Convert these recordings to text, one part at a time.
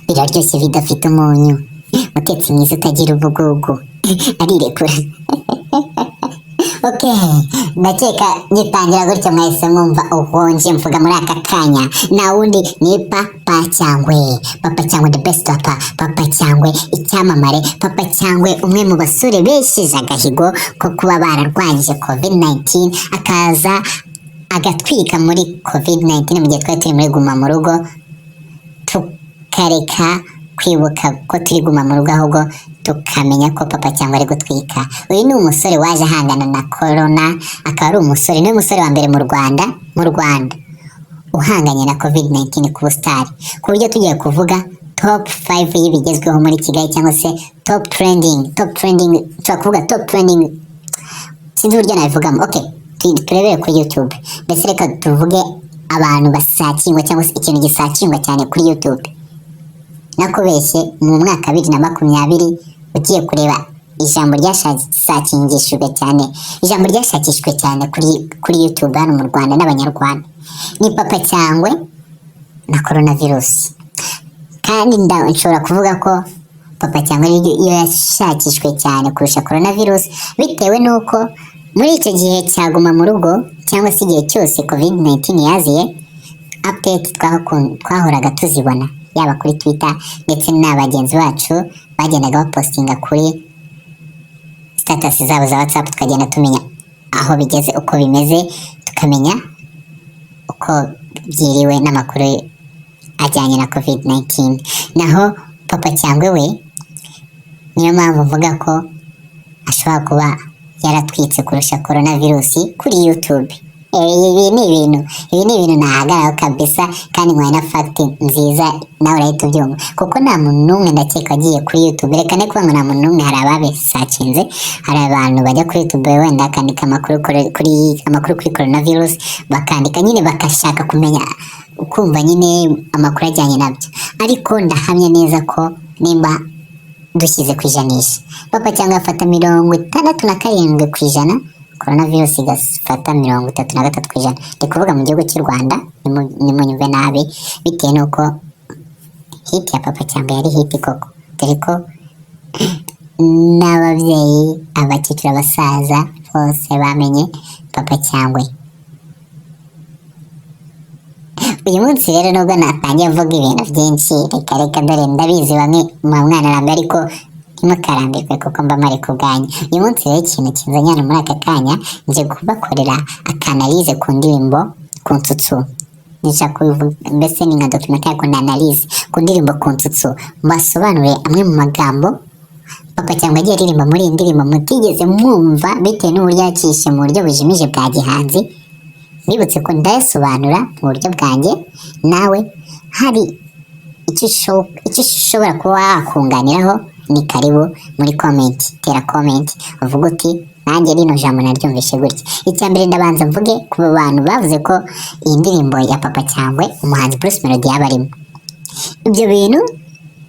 Biraryoshye bidafite umunyu. Mutetsi mwiza utagira ubugugu arirekura. Ok, ndakeka ngitangira gutyo mwahise mwumva uhonje. Mvuga muri aka kanya nta wundi, ni Papa Cyangwe. Papa Cyangwe, the best papa, Papa Cyangwe icyamamare, Papa Cyangwe umwe mu basore besheje agahigo ko kuba bararwanyije COVID-19, akaza agatwika muri COVID-19 mu gihe twari turi muri guma mu rugo, tukareka kwibuka ko turi guma mu rugo, ahubwo tukamenya ko Papa Cyangwe ari gutwika. Uyu ni umusore waje ahangana na corona, akaba ari umusore, niwe musore wa mbere mu Rwanda uhanganye na COVID-19 ku busitari, ku buryo tugiye kuvuga top 5 y'ibigezweho muri Kigali cyangwa se top trending, top trending, nshobora kuvuga top trending, sinzi uburyo nabivugamo. Okay, turebere kuri YouTube. Mbese reka tuvuge abantu basakingwa cyangwa se ikintu gisakingwa cyane kuri YouTube. Nakubeshye, mu mwaka 2020 ugiye kureba ijambo ryashakingishijwe cyane, ijambo ryashakishijwe cyane kuri YouTube hano mu Rwanda n'Abanyarwanda ni Papa Cyangwe na coronavirus. Kandi nshobora kuvuga ko Papa Cyangwe iyo yashakishijwe cyane kurusha coronavirus, bitewe n'uko muri icyo gihe cyaguma mu rugo cyangwa se igihe cyose COVID-19 yaziye, update twahoraga tuzibona yaba kuri Twitter ndetse na bagenzi bacu bagendaga bapostinga kuri status zabo za WhatsApp, tukagenda tumenya aho bigeze, uko bimeze, tukamenya uko byiriwe n'amakuru ajyanye na COVID-19. Naho Papa Cyangwe we, niyo mpamvu mvuga ko ashobora kuba yaratwitse kurusha coronavirus kuri YouTube. Ibi ni ibintu nahagararaho kabisa, kandi nkwaye na fact nziza, nawe urahita ubyumva, kuko nta muntu n'umwe ndakeka agiye kuri YouTube. Reka ne kuvuga ngo nta muntu n'umwe, hari ababisacinze, hari abantu bajya kuri YouTube wenda bakandika amakuru kuri amakuru kuri coronavirus, bakandika nyine bagashaka kumenya, kumva nyine amakuru ajyanye nabyo. Ariko ndahamya neza ko nimba dushyize ku ijanisha, Papa Cyangwe afata 67%, coronavirus igafata 33%. Ndi kuvuga mu gihugu cy'u Rwanda, nimunyumve nabi, bitewe n'uko hit ya Papa Cyangwe yari hit koko, dore ko n'ababyeyi, abakecuru, abasaza bose bamenye Papa Cyangwe. Uyu munsi rero, nubwo natangiye mvuga ibintu byinshi, reka reka, dore ndabizi bamwe mu mwana arambiwe, ariko ntimukarambirwe kuko mba mari ku bwanyu. Uyu munsi rero, ikintu kinzanye hano muri aka kanya, nje kubakorera aka analyse ku ndirimbo Ku Nsutsu. Nishaka kubivuga mbese ni nka documentary, ariko ni analyse ku ndirimbo Ku Nsutsu, mbasobanurire amwe mu magambo Papa Cyangwe agiye aririmba muri iyi ndirimbo mutigeze mwumva, bitewe n'uburyo yacishe mu buryo bujimije bwa gihanzi. Nibutse ko ndayasobanura mu buryo bwanjye, nawe hari icyo ushobora kuba wakunganiraho, ni karibu muri comment, tera comment uvuge uti: "Nanjye rino jambo naryumvishe gutya." Icya mbere, ndabanza mvuge ku bantu bavuze ko iyi ndirimbo ya Papa Cyangwe umuhanzi Bruce Melody yaba arimo. Ibyo bintu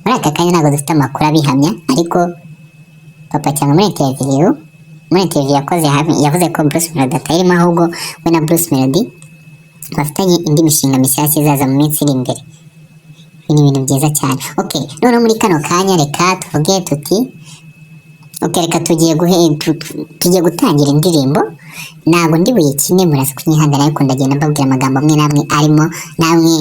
muri aka kanya ntabwo dufite amakuru abihamya, ariko Papa Cyangwe muri interview yakoze yavuze ko Bruce Melody atayirimo, ahubwo we na Bruce Melody bafitanye indi mishinga mishyashya izaza mu minsi iri imbere. Ibi ni ibintu byiza cyane. Okay, noneho muri kano kanya reka tuvuge tuti okay, reka tugiye gutangira indirimbo. Ntabwo ndi buyikine, muraza kunyihangana, ariko ndagenda mbabwira amagambo amwe n'amwe arimo. Namwe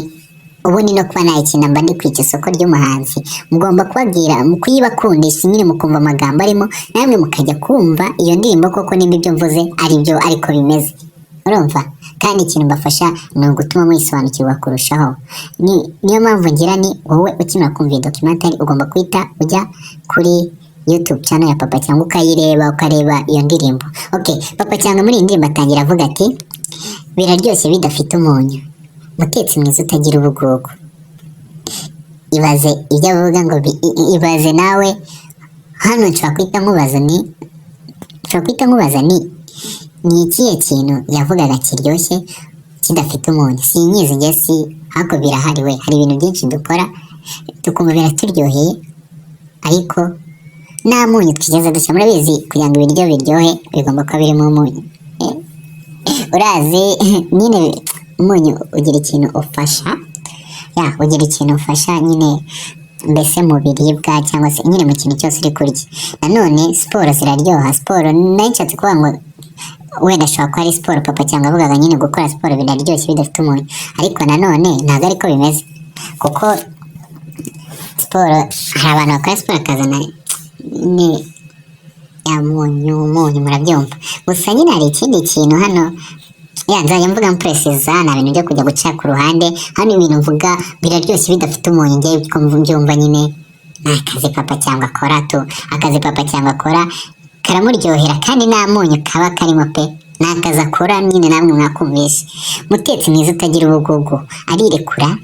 ubundi no kuba nayikina mba ndi kwica isoko ry'umuhanzi. Mugomba kubabwira mu kuyibakundisha nyine, mukumva amagambo arimo, namwe mukajya kumva iyo ndirimbo koko nimba ibyo mvuze ari byo ariko bimeze. Urumva kandi ikintu mbafasha ni ugutuma muyisobanukirwa kurushaho. Niyo mpamvu ngira ni wowe ukimara kumva iyi documentary ugomba guhita ujya kuri YouTube channel ya Papa Cyangwe, ukayireba, ukareba iyo ndirimbo. Okay, Papa Cyangwe muri iyi ndirimbo atangira avuga ati: "Biraryoshye bidafite umunyu, mutetsi mwiza utagira ubugugu." Ibaze ibyo avuga ngo ibaze nawe hano, nshobora guhita nkubaza ni ikihe kintu yavugaga kiryoshye kidafite umunyu? Sinyizi njye, si ariko birahari we. Hari ibintu byinshi dukora tukumva biraturyoheye ariko nta munyu twigeze dushyira. Murabizi, kugira ngo ibiryo biryohe bigomba kuba birimo umunyu. Urazi nyine umunyu ugira ikintu ufasha, ya ugira ikintu ufasha nyine. Mbese mu biribwa cyangwa se nyine mu kintu cyose uri kurya. Nanone siporo ziraryoha. Siporo nayo nshatse kuvuga ngo wenda ashobora kuba ari siporo Papa Cyangwe avugaga nyine, gukora siporo biraryoshye bidafite umunyu, ariko nanone ntabwo ariko bimeze, kuko siporo hari abantu bakora siporo akazana ni ya munyu munyu, murabyumva. Gusa nyine hari ikindi kintu hano ya nzajya mvuga mprecisa, nta bintu byo kujya guca ku ruhande. Hano ibintu mvuga biraryoshye bidafite umunyu, njye ko mbyumva nyine ni akazi Papa Cyangwe akora tu. Akazi Papa Cyangwe akora karamuryohera kandi nta munyu kaba karimo pe. Ni akazi akora nyine, namwe mwakumvishe. Mutetsi mwiza utagira ubugugu, arirekura,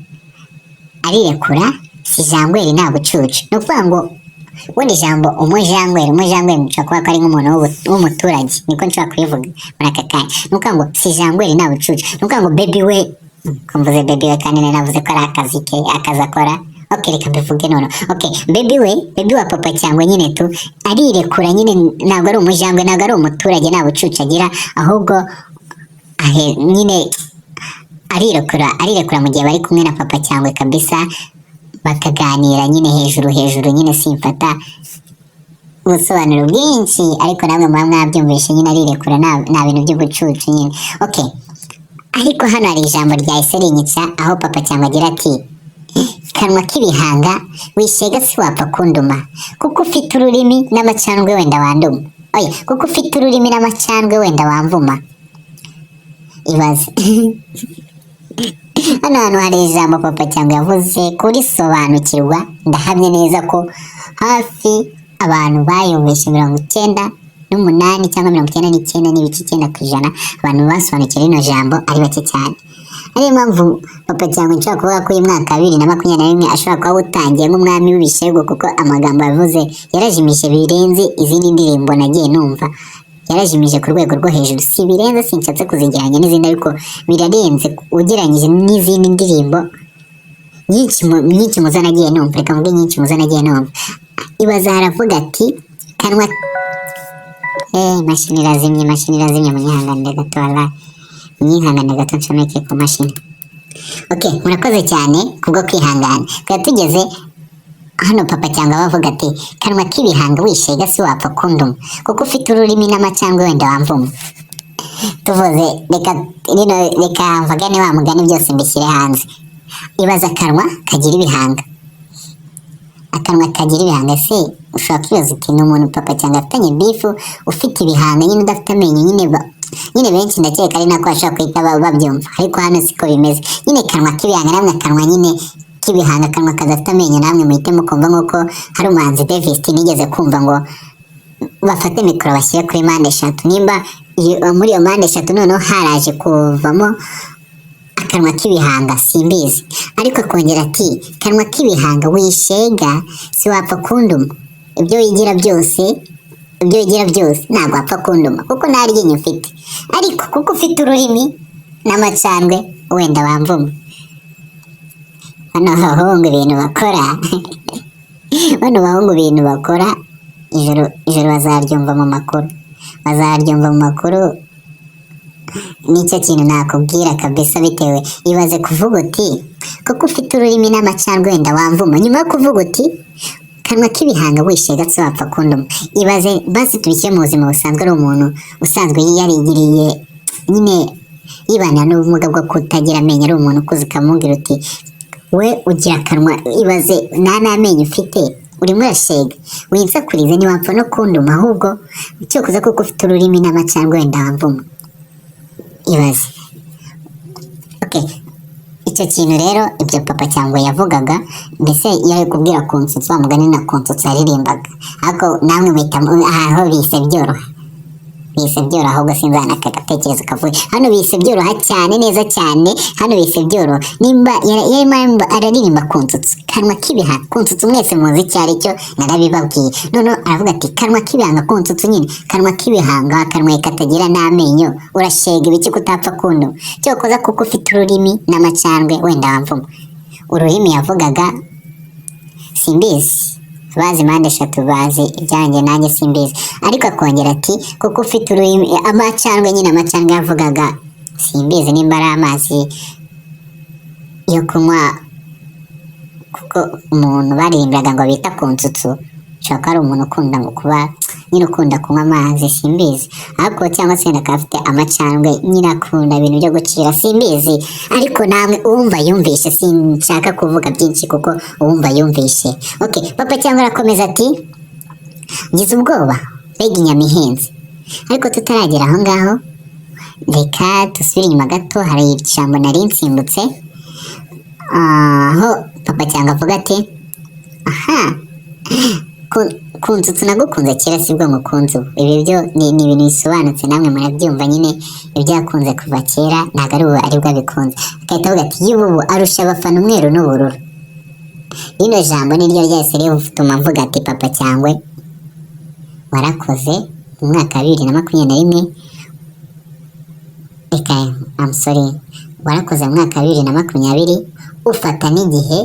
arirekura, si jangweri, nta bucucu. Ni ukuvuga ngo ubundi ijambo umujangweri, umujangweri nshobora kuba ko ari nk'umuntu w'umuturage, niko nshobora kubivuga muri aka kanya. Ni ukuvuga ngo si jangweri, nta bucucu. Ni ukuvuga ngo baby we, ko mvuze baby we kandi nari navuze ko ari akazi ke, akazi akora. Ok, reka mbivuge none. Ok, baby we, baby wa Papa Cyangwe nyine tu, arirekura nyine, ntabwo ari umujangwe, ntabwo ari umuturage, nta bucucu agira, ahubwo ahe nyine arirekura, arirekura mu gihe bari kumwe na Papa Cyangwe kabisa, bakaganira nyine hejuru hejuru nyine. Simfata ubusobanuro bwinshi, ariko namwe muba mwabyumvishe nyine, arirekura, nta bintu by'ubucucu nyine. Ok, ariko hano hari ijambo ryahise rinyica, aho Papa Cyangwe agira ati: "Kanwa k'ibihanga wishega, si wapfa kunduma kuko ufite ururimi n'amacandwe, wenda wanduma." Oya, "kuko ufite ururimi n'amacandwe, wenda wamvuma." Ibaze, hano hantu hari ijambo Papa Cyangwe yavuze, kurisobanukirwa ndahamya neza ko hafi abantu bayumvishe 98 cyangwa 99.9%, abantu basobanukiwe rino jambo ari bake cyane. Ariyo mpamvu Papa Cyangwe nshobora kuvuga ko uyu mwaka wa 2021 ashobora kuba awutangiye nk'umwami w'ibishego, kuko amagambo yavuze yarajimije birenze izindi ndirimbo nagiye numva. Yarajimije ku rwego rwo hejuru. Si birenze, sinshatse kuzigereranya n'izindi, ariko birarenze ugereranyije n'izindi ndirimbo nyinshi nyinshi muzo nagiye numva. Reka mvuge nyinshi muzo nagiye numva. Ibaza, haravuga ati kanwa, imashini irazimye, imashini irazimye, munyihanganire gato, wallahi munyihanganire gato ncomeke ku mashini. Ok, murakoze cyane kubwo kwihangana. Twari tugeze hano Papa Cyangwe bavuga ati: "Kanwa k'ibihanga wishega, si wapfa kunduma kuko ufite ururimi n'amacandwe, wenda wamvuma." Tuvuze reka rino, reka mvugane wa mugani, byose mbishyire hanze. Ibaza akanwa kagira ibihanga, akanwa kagira ibihanga. Se ushobora kwibaza uti ni umuntu Papa Cyangwe afitanye beef ufite ibihanga nyine, udafite amenyo nyine, nyine benshi ndakeka ari nako bashobora guhita babyumva, ariko hano siko bimeze nyine. Kanwa k'ibihanga, namwe akanwa nyine k'ibihanga, akanwa kadafite amenyo, namwe muhite mukumva nk'uko hari umuhanzi Davis nigeze kumva ngo bafate mikoro bashyire kuri mpande eshatu, nimba muri iyo mpande eshatu noneho haraje kuvamo akanwa k'ibihanga, simbizi. Ariko akongera ati: "Kanwa k'ibihanga wishega, si wapfa kunduma, ibyo wigira byose, ibyo wigira byose ntabwo wapfa kunduma kuko nta ryinyo ufite, ariko kuko ufite ururimi n'amacandwe, wenda wamvuma." Bano bahungu ibintu bakora, bano bahungu ibintu bakora, ijoro ijoro bazaryumva mu makuru, bazaryumva mu makuru. Nicyo kintu nakubwira kabisa. Bitewe, ibaze kuvuga uti kuko ufite ururimi n'amacandwe, wenda wamvuma, nyuma yo kuvuga uti kanwa k'ibihanga wishe gatse wapfa kunduma. Ibaze basi tubishyire mu buzima busanzwe, ari umuntu usanzwe yarigiriye nyine, yibana n'ubumuga bwo kutagira amenyo, ari umuntu ukuze, ukamubwira uti we ugira akanwa, ibaze nta n'amenyo ufite, urimo urashega, winsakurize, ntiwapfa no kunduma, ahubwo cyokoza kuko ufite ururimi n'amacandwe, wenda wamvuma. Ibaze. Okay, icyo kintu rero, ibyo Papa Cyangwe yavugaga, mbese yari kubwira ku nsutsu, wa mugani na ku nsutsu yaririmbaga, ariko namwe muhita aho bise byoroha, bise byoroha. Ahubwo sinzana aka gatekerezo kavuye hano, bise byoroha cyane, neza cyane. Hano bise byoroha nimba yarimo araririmba ku nsutsu, kanwa k'ibihanga ku nsutsu, mwese muzi icyo ari cyo, narabibabwiye. Noneho aravuga ati kanwa k'ibihanga ku nsutsu nyine, kanwa k'ibihanga, akanwa katagira n'amenyo, urashega ibiki kutapfa kunduma, cyokoza kuko ufite ururimi n'amacandwe, wenda wamvuma. Ururimi yavugaga simbizi, bazi mpande eshatu bazi ibyanjye, nanjye simbizi. Ariko akongera ati kuko ufite ururimi, amacandwe nyine, amacandwe yavugaga simbizi nimba ari amazi yo kunywa, kuko ko umuntu baririmbiraga ngo bita ku nsutsu ushobora kuba ari umuntu ukunda ngo kuba nyine ukunda kunywa amazi, simbizi, ariko cyangwa se wenda akaba afite amacandwe nyine, akunda ibintu byo gucira, simbizi. Ariko namwe uwumva yumvishe, sinshaka kuvuga byinshi kuko uwumva yumvishe. Okay, Papa Cyangwe arakomeza ati: "Ngize ubwoba, mbega inyama ihenze." Ariko tutaragera aho ngaho, reka dusubire inyuma gato, hari ijambo nari nsimbutse aho Papa Cyangwe avuga ati: "Aha ku nsutsu nagukunze kera sibwo ngukunze ubu." Ibi byo ni ibintu bisobanutse, namwe murabyumva nyine. Ibyo yakunze kuva kera ntabwo ari ubu aribwo abikunze. Agahita avuga ati: "Y'ubu arusha abafana umweru n'ubururu." Rino jambo niryo ryahise rituma mvuga ati: "Papa Cyangwe, warakoze mu mwaka wa 2021." Reka, I'm sorry, warakoze mu mwaka wa 2020, ufata n'igihe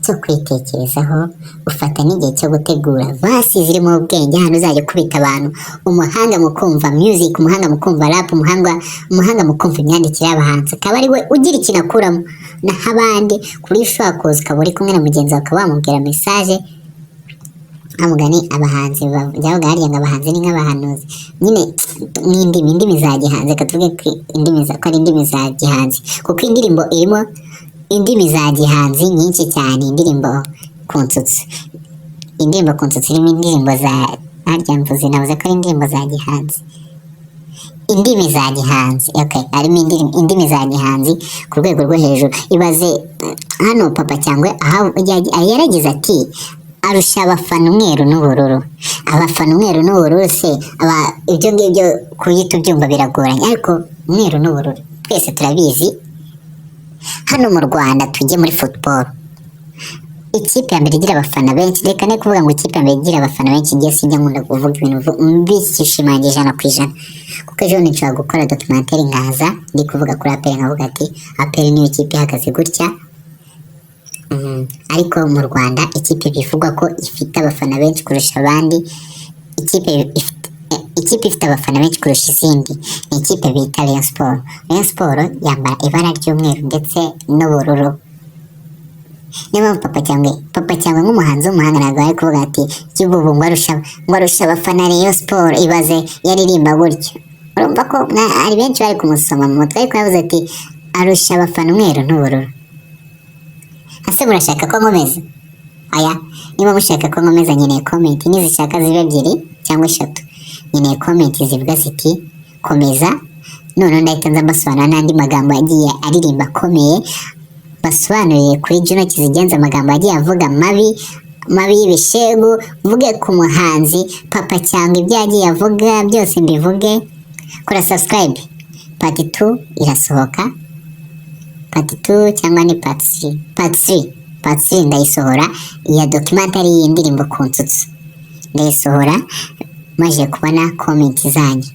cyo kwitekerezaho, ufata n'igihe cyo gutegura verse zirimo ubwenge, hano uzajya ukubita abantu. Umuhanga mu kumva music, umuhanga mu kumva rap, umuhanga mu kumva imyandikire y'abahanzi, akaba ari we ugira ikintu akuramo. Naho abandi, ku buryo ushobora kuza ukaba uri kumwe na mugenzi wawe, ukaba wamubwira message amugani. Abahanzi byabaga harya ngo abahanzi ni nk'abahanuzi nyine, n'indimi, indimi za gihanzi. Reka tuvuge ko indimi ko ari indimi za gihanzi, kuko indirimbo irimo indimi za gihanzi nyinshi cyane. Indirimbo ku nsutsu, indirimbo ku nsutsu irimo indirimbo za, harya mvuze, navuze ko ari indirimbo za gihanzi, indimi za gihanzi. Okay, harimo indimi za gihanzi ku rwego rwo hejuru. Ibaze hano Papa Cyangwe aha yaragize ati: "Arusha abafana umweru n'ubururu." Abafana umweru n'ubururu se aba, ibyo ngibyo kuyita ubyumva biragoranye, ariko umweru n'ubururu twese turabizi. Hano mu Rwanda, tujye muri football, ikipe ya mbere igira abafana benshi, reka ne kuvuga ngo ikipe ya mbere igira abafana benshi, ngiye sinjya nkunda kuvuga ibintu mbishimangira 100%, kuko ejo bundi nshobora gukora documentaire nkaza ndi kuvuga kuri APR, nkavuga ati: "APR niyo kipe ihagaze gutya." Ariko mu Rwanda, ikipe bivugwa ko ifite abafana benshi kurusha abandi, ikipe ifite abafana benshi kurusha izindi ni ikipe bita Rayon Sport. Rayon Sport yambara ibara ry'umweru ndetse n'ubururu. Niyo mpamvu Papa Cyangwe nk'umuhanzi w'umuhanga ntabwo ari kuvuga ati y'ubu ngo arusha abafana Rayon Sport. Ibaze yaririmba gutyo, urumva ko hari benshi bari kumusoma mu mutwe, ariko yavuze ati: "Arusha abafana umweru n'ubururu." Ese murashaka ko nkomeza? Aya, niba mushaka ko nkomeza, nkeneye comment, nizishaka zibe ebyiri cyangwa eshatu. Nkeneye comment zivuga ziti: "Komeza." Noneho ndahita nza mbasobanura n'andi magambo agiye aririmba akomeye, basobanuriye kuri Juno Kizigenza amagambo agiye avuga mabi mabi y'ibishegu, mvuge ku muhanzi Papa Cyangwe ibyo yagiye avuga byose mbivuge. Kora subscribe, part 2 irasohoka, part 2 cyangwa ni part 3? Part 3, part 3 ndayisohora, iya documentary y'indirimbo ku nsutsu ndayisohora maze kubona comment zanyu.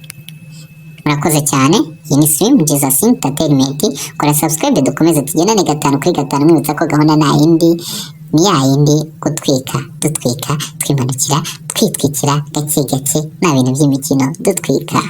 Murakoze cyane. Iyi ni Slim Jesus Entertainment. Kora subscribe, dukomeze tugendane gatanu kuri gatanu. Mwibutsa ko gahunda nta yindi, ni ya yindi: gutwika, dutwika, twimanukira, twitwikira gake gake, nta bintu by'imikino, dutwika.